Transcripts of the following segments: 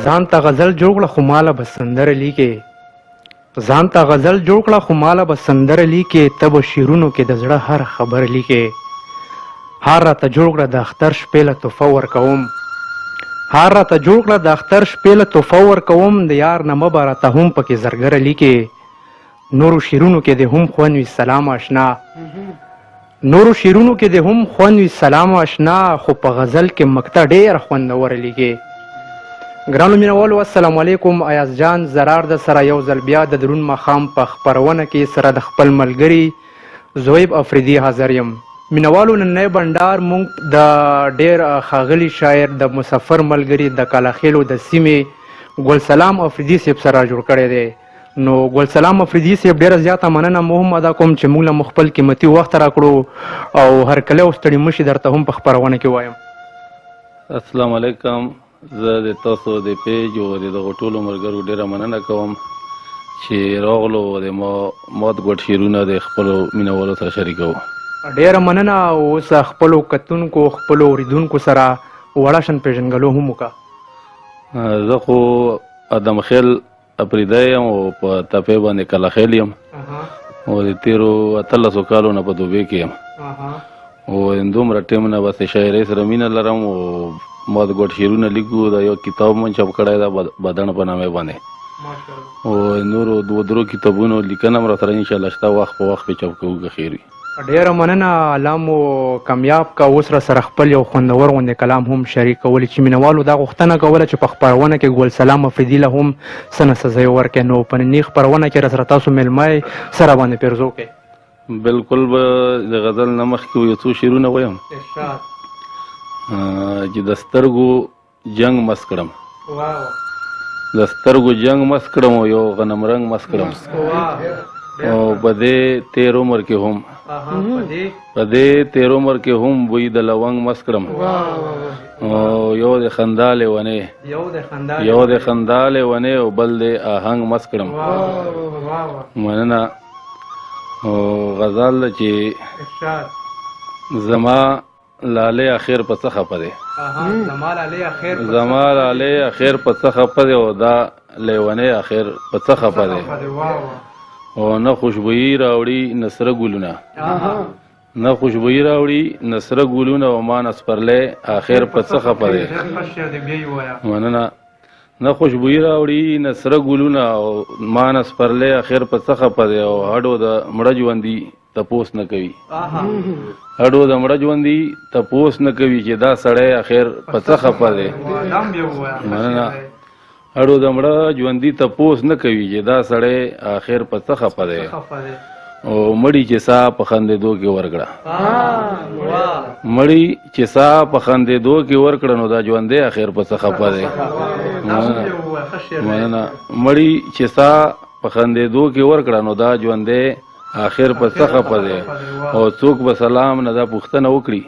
ځان ته غزل جوړ کړه خو ماله به سندره لیکې، ځان ته غزل جوړ کړه خو ماله به سندره لیکې، ته به شعرونو کې د زړه هره خبره لیکې. هار راته جوړ کړه د اختر شپې له تحفه ورکوم، هار راته جوړ کړه د اختر شپې له تحفه ورکوم، د یار نامه به راته هم پکې زرګره لیکې. نورو شعرونو کې دې هم خوند وي سلام آشنا، نورو شعرونو کې دې هم خوند وي سلام آشنا، خو په غزل کې مکته ډېره خوندوره لیکې. ګرانو مینوالو السلام علیکم، ایاز جان زرار د سره یو ځل بیا د درون ماښام په خپرونه کې سره د خپل ملګري زویب افریدي حاضر یم. مینوالو نننی بنډار مونږ د ډېر ښاغلي شاعر د مسفر ملګري د کالاخېلو د سیمې ګل سلام افریدي صاحب سره جوړ کړی دی. نو ګل سلام افریدي صاحب ډېره زیاته مننه مو هم ادا کوم چې موږ له مو خپل قیمتي وخت راکړو او هرکلی او ستړي مشي درته هم په خپرونه کې وایم. السلام علیکم، زه د تاسو د پیج او د دغو ټولو ملګرو ډېره مننه کوم چې راغلو او د ما مات ګوټ شعرونه د خپلو مینهوالو سره شریکوو. ډېره مننه. اوس خپلو کتونکو خپلو اورېدونکو سره وړه شان پېژندګلو هم وکړه. زه خو ادم خیل اپریدی یم او په تپې باندې کلاخیل یم او د تېرو 18 کالو نه په دوبې کې یم او دومره ټایم نه بس شاعرۍ سره مینه لرم او ما د ګوټ شعرونه لیکو. دا یو کتاب مون چاپ کړی ده بدن په نامه باندې او نورو دوو درو کتابونو لیکنه هم راسره انشاءالله شته، وخت په وخت پې چاپ کوو که خیر وي. ډېره مننه، الله مو کامیاب که. اوس را سره خپل یو خوندور غوندې کلام هم شریک کولی چې مینهوالو دا غوښتنه کوله چې په خپرونه کې ګل سلام افریدي له هم څه نه څه ځای ورکړئ، نو په نني خپرونه کې را سره تاسو مېلمه یې څه را باندې پیرزو کړئ. بالکل به د غزل نه مخکې یو څو شعرونه وایم چې د سترګو جنګ مس کړم، د سترګو جنګ مس کړم او یو غنم رنګ مس کړم او په دې تېر عمر کې هم، په دې تېر عمر کې هم بوی د لونګ مس کړم او یو د خندا لیونی، یو د خندا لیونی او بل د آهنګ مس کړم. مننه. او غزل چې زما لالی اخر په څه خفه دی، زما لالی اخر په څه خفه دی او دا لیونی اخر په څه خفه دی او نه خوشبویي راوړي نه سره ګلونه، نه خوشبویي راوړي نه سره ګلونه او ما نه سپرلی اخر په څه خفه دی. مننه. نه خوشبویي راوړي نه سره ګلونه او ما نه سپرلی اخر په څه خفه دی او هډو د مړه ژوندي تپوس نه کوي، هډو د مړه ژوندي تپوس نه کوي چې دا سړی اخر په څه خفه دی. مننه. هډو د مړه ژوندي تپوس نه کوي چې دا سړی اخر په څه خفه دی او مړي چې سا په خندېدو کې ورکړه، مړي چې سا په خندېدو کې ورکړه نو دا ژوندی اخر په څه خفه دی. مننه. مړي چې سا په خندېدو کې ورکړه نو دا ژوندی اخر په څه خفه دی او څوک به سلام نه دا پوښتنه وکړي،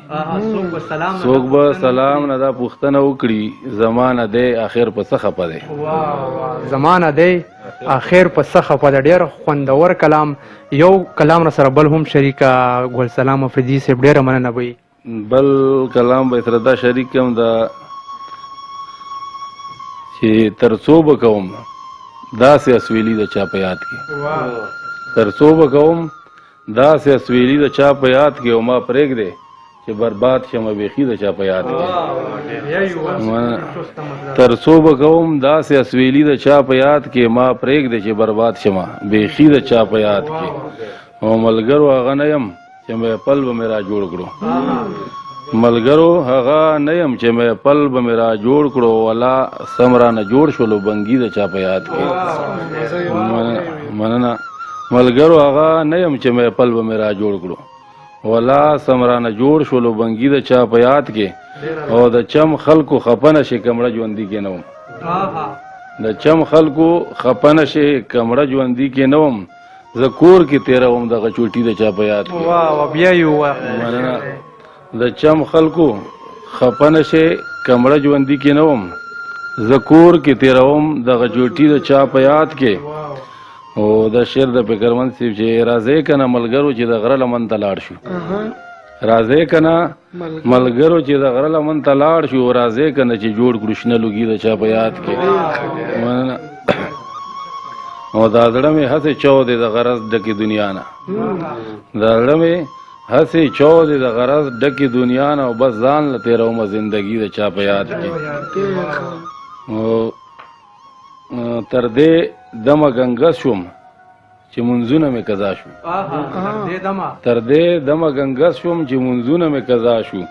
څوک به سلام نه دا پوښتنه وکړي زمانه دی اخر په څه خفه دی. زمانه دی اخر په څه خفه دی. ډېر خوندور کلام. یو کلام را سره بل هم شریکه ګل سلام افریدي صاحب، ډېره مننه به. بل کلام به سره دا شریک کړم دا چې تر څو به کوم داسې اسویلي د چا په یاد کې، تر څو به کوم داسې اسویلي د چا په یاد کې او ما پرېږدې چې برباد شم بیخي د چا په یاد کې. تر څو به کوم داسې اسویلي د چا په یاد کې ما پرېږدې چې برباد شم بیخي د چا په یاد کې او ملګرو هغه نه یم چې مې پل به مې را جوړ کړو، ملګرو هغه نه یم چې مې پل به مې را جوړ کړو ولا سم را نه جوړ شولو بنګي د چا په یاد کې. مننه. ملګرو هغه نه یم چې مې پل به مې را جوړ کړو ولا سم را نه جوړ شولو بنګي د چا په یاد کې او د چم خلکو خفه نه شي که مړه ژوندي کې نه وم، د چم خلکو خفه نه شي که مړه ژوندي کې نه وم، زه کور کې تېروم دغه چوټي د چا په یاد کې. بیا یې ووایه. مننه. د چم خلکو خفه نه شي که مړه ژوندي کې نه وم، زه کور کې تېروم دغه چوټي د چا په یاد کې. او دا شعر د فکرمند صاحب چې راځئ که نه ملګرو چې د غره لمن ته لاړ شو، راځې که نه ملګرو چې د غره لمن ته لاړ شو، راځې که نه چې جوړ کړو شنه لوګي د چا په یاد کې. مننه. او دا زړه مې هسې چاو دی د غرض ډکې دنیا نه، دا زړه مې هسې چاو دی د غرض ډکې دنیا نه، او بس ځان له تېرومه زندګي د چا په یاد کې. او تر دې دمه ګنګس شوم چې منځونه مې قضا شو، تر دې دمه ګنګس شوم چې منځونه مې قضا شو،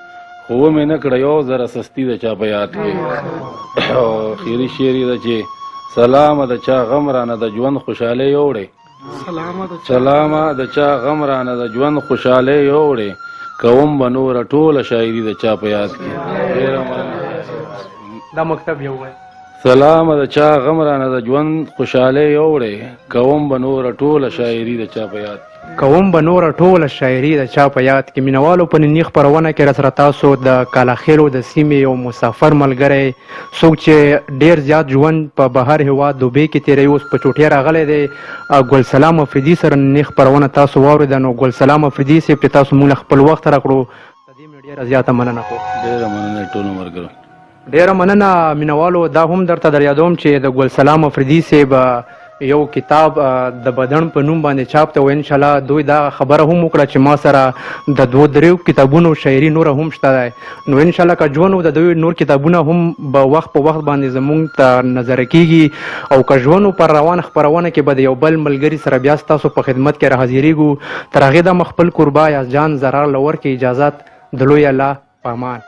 خو ومې نه کړه یو ذره سستي د چا په یاد کې. او اخري شعر یې ده چې سلامه د چا غم رانه د ژوند خوشحالۍ یوړې، سلامه د چا غم رانه د ژوند خوشحالۍ یوړې، کوم به نوره ټوله شاعري د چا په یاد کې. ډېره مننه. دا مکتب یو وایي. سلامه د چا غم رانه د ژوند خوشحالۍ یوړې، کوم به نوره ټوله شاعري د چا په یاد کې. کوم به نوره ټوله شاعري د چا په یاد کې. مینوالو په نني خپرونه کې راسره تاسو د کالاخېلو د سیمې یو مسافر ملګری، څوک چې ډېر زیات ژوند په بهر هېواد دوبۍ کې تېروي، اوس په چوټۍ راغلی دی، ګل سلام افریدي سره نني خپرونه تاسو واورېده. نو ګل سلام افریدي صاحب چې تاسو موږ له خپل وخت راکړو، د دې مې ډېره زیاته مننه کوم. ډېره مننه ټولو ملګرو. ډېره مننه مینوالو. دا هم درته در یادوم چې د ګل سلام افریدي صاحب یو کتاب د بدن په نوم باندې چاپ ته و، انشاءالله دوی دا خبره هم وکړه چې ما سره د دوو دریو کتابونو شاعري نوره هم شته دی، نو انشاءالله که ژوند و د دوی نور کتابونه هم به وخت په وخت باندې زمونږ ته نظر کیږي، او که ژوند و پر روان خپرونه کې به د یو بل ملګري سره بیا ستاسو په خدمت کې راحاضرېږو. تر هغې دمه خپل کوربه یاس جان ضرار له ورکې اجازت، د لوی الله په امان.